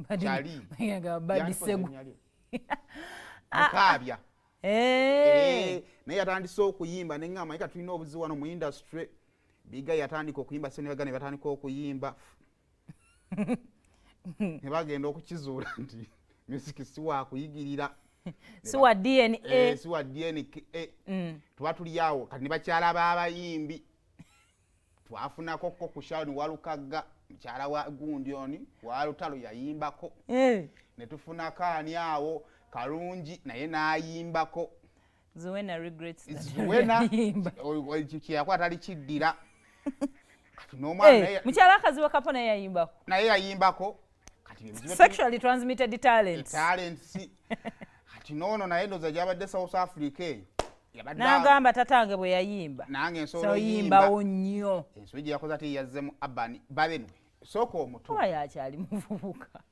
Kyali Badisegu. Mukaabya. Eh. Eh, naye yatandise okuyimba, neŋŋamba naye katulina obuzibu wano mu industry. Biga yatandika okuyimba, Senebaga ne batandika okuyimba, ne bagenda okukizuula nti music si wakuyigirira. Si wa DNA. Eh, si wa DNA. Tuba tuli awo kati ne bakyala b'abayimbi twafunako ko ku Sharon Walukagga, mukyala wa gundi oni wa Lutalo, yayimbako. Ne tufunako ani awo, Kalungi, naye n'ayimbako. Zuena regrets that. Zuena Yayimba. Kyeyakola tali kiddira kati n'omwana Eh, naye. Mukyala akazi wa Kapo naye yayimbako. Naye yayimbako. Kati bye bizibu. Sexually transmitted talents. Talents. Kati noono naye ndowooza gyabadde South Africa eyo yabadde N'agamba, tatange bwe yayimba, nange nsobola so oyimba. Yimbawo nnyo. Ensobi gye yakoze ate yazzemu abani babenwe sooka omuto. Oba yakyali muvubuka.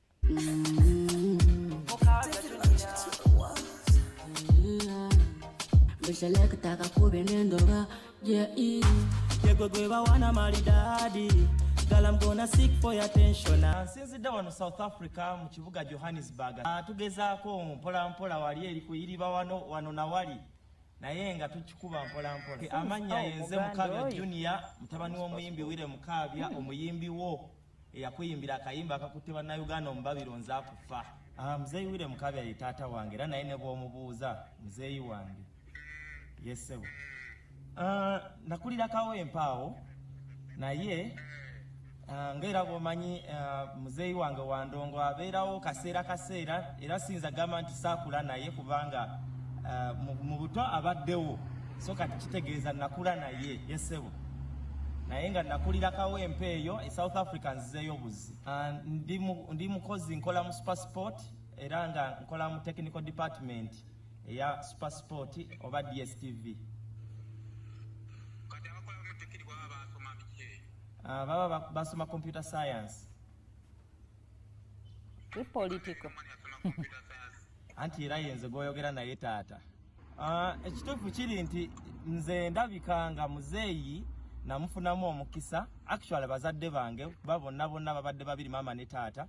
Mbishelekutaka kube nendoba yeah. Yegwe gwe bawana maridadi. Girl, I'm gonna seek for your attention. Nsinzidde wano South Africa mu kibuga Johannesburg. Tugezaako mpola mpola wali eri kuyiriba wano wano na wali, naye nga tukikuba mpola mpola. Amannya Oh, yenze Muganda Mukaabya oyo. Junior, mutabani w'omuyimbi Wire Mukaabya, omuyimbi wo eyakuyimbira akayimba akakutte bannayuganda omubabiro nze akufa. Muzeeyi Wire Mukaabya ye taata wange, era naye ne bw'omubuuza muzeeyi wange yesebo. Nakulira Kawempe awo, naye ngaera bw'omanyi, muzeeyi wange wandongo abeerawo kaseera kaseera, era siyinza gamba nti saakula naye kubanga mu buto abaddewo, so kati kitegeeza nakula naye yesebo, naye nga nakulira Kawempe eyo e South Africa. Nzizeeyo buzi. Ndi mukozi, nkola mu Supersport, era nga nkola mu technical department eya Supersport oba DStv. Kati abakola mu technical baba basoma biki eyo? Baba basoma computer science. Si political. Omwana yasoma computer science? Anti era yenze gwoyogera naye taata. Ekituufu kiri nti nze ndabika nga muzeeyi namufunamu omukisa. Actually bazadde bange ba bonna bonna babadde babiri, maama ne taata.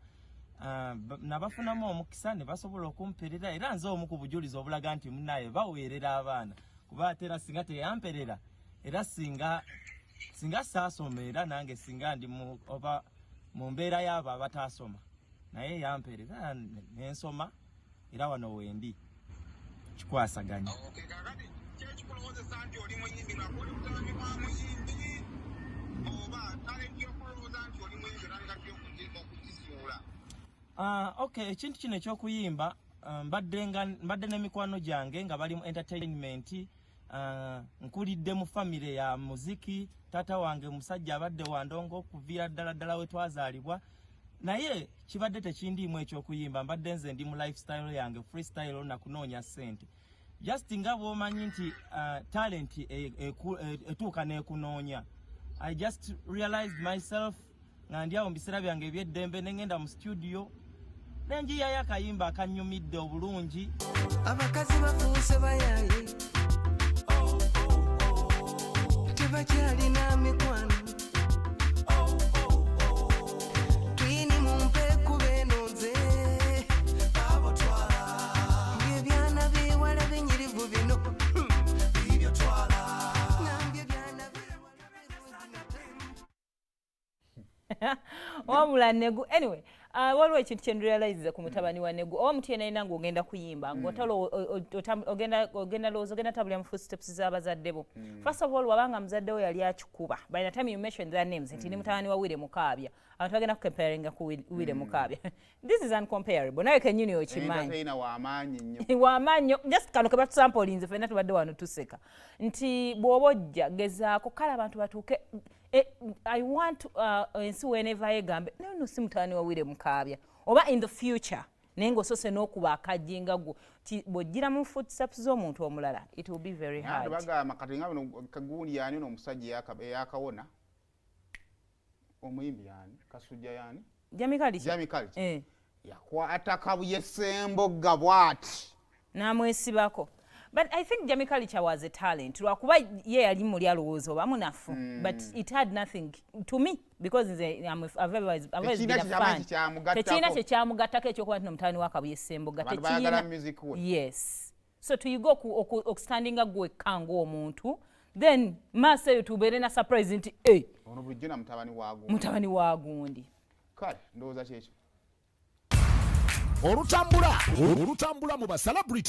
Nabafunamu omukisa ne basobola okumperera, era nze omu ku bujulizi obulaga nti munaye baweerera abaana, kuba ate era singa teyamperera, era singa saasoma, era nange singa ndi mu, oba mu mbeera y'abo abataasoma, naye yamperera nensoma, era wano wendi kikwasaganya. Okay, kakati kyekikulowoozesa nti oli muyimbi, lwako oli mutabani wa muyimbi, oba talent yokulowooza nti oli muyimbi otandika ddi okugisuula? Okay, ekintu kino ekyokuyimba, mbadde n'emikwano gyange nga bali mu entertainment. Nkulidde mu famire ya muziki. Taata wange musajja abadde wandongo okuviira ddala ddala we twazaalibwa, naye kibadde tekindiimu ekyokuyimba. Mbadde nze ndi mu lifestyle yange, freestyle nakunoonya ssente, just nga bw'omanyi nti talent etuuka n'ekunoonya. I just realized myself nga ndi awo mu biseera byange eby'eddembe, ne ngenda mu studio nenjiyayo akayimba akanyumidde obulungi. Abakazi bafuuse bayaye, tebakyalina mikwano. Twini mumpe kuba eno nze ng'ebyana biwala binyirivu bino. Ngambye byana biwala birungi. Wabula Negu, anyway, waliwo ekintu kyenrealize ku mutabani wa Negu oba mutu yenalina ng'ogenda kuyimba ng'ogenda lowooza ogenda tabulira mu footsteps z'abazadde bo. First of all, wabanga muzadde wo yali akikuba, by the time you mention their names nti ni mutabani wa Wire Mukaabya, abantu bagenda kucomparinga ku Wire Mukaabya. This is uncomparable, nawe kenyini okimanyi. Entertainer w'amaanyi nnyo. Wamaanyi nnyo. Just kano ke batusampolinze ffenna tubadde wano tuseka nti bw'oba ojja gezaako kale abantu batuuke I want ensi weenevayo egambe naye no si mutabani wa Wire Mukaabya, oba in the future, naye ng'osose n'okuba akajinga gwo ti bw'ojjira mu footsteps z'omuntu omulala, it will be very Naye ate hard. Bagamba kati nga bino kagundi yani ono omusajja eyakawona omuyimbi yani Kasujja yani. Jamie. Jamie Kaliki. Eh. Yakwata Kabuye Sembogga bw'ati. N'amwesibako. But I think Jamie Culture was a talent, lwakuba ye yali muli alowooza oba munafu, but it had nothing to me because nze I've always been Tekirina a kye kyamaanyi fan. kikyamugattako. Tekirina kyekyamugattako ekyokuba nti nomutabani wa Kabuye Ssemboga. Abantu baagala music we. Yes, so tuyige okustandinga gwekka ng'omuntu, then maaso eyo tubeere na surprise nti e Ono bulijjo na mutabani wa gundi. Mutabani wa gundi. Kale ndowooza kyekyo. Olutambula olutambula mu ba celebrity.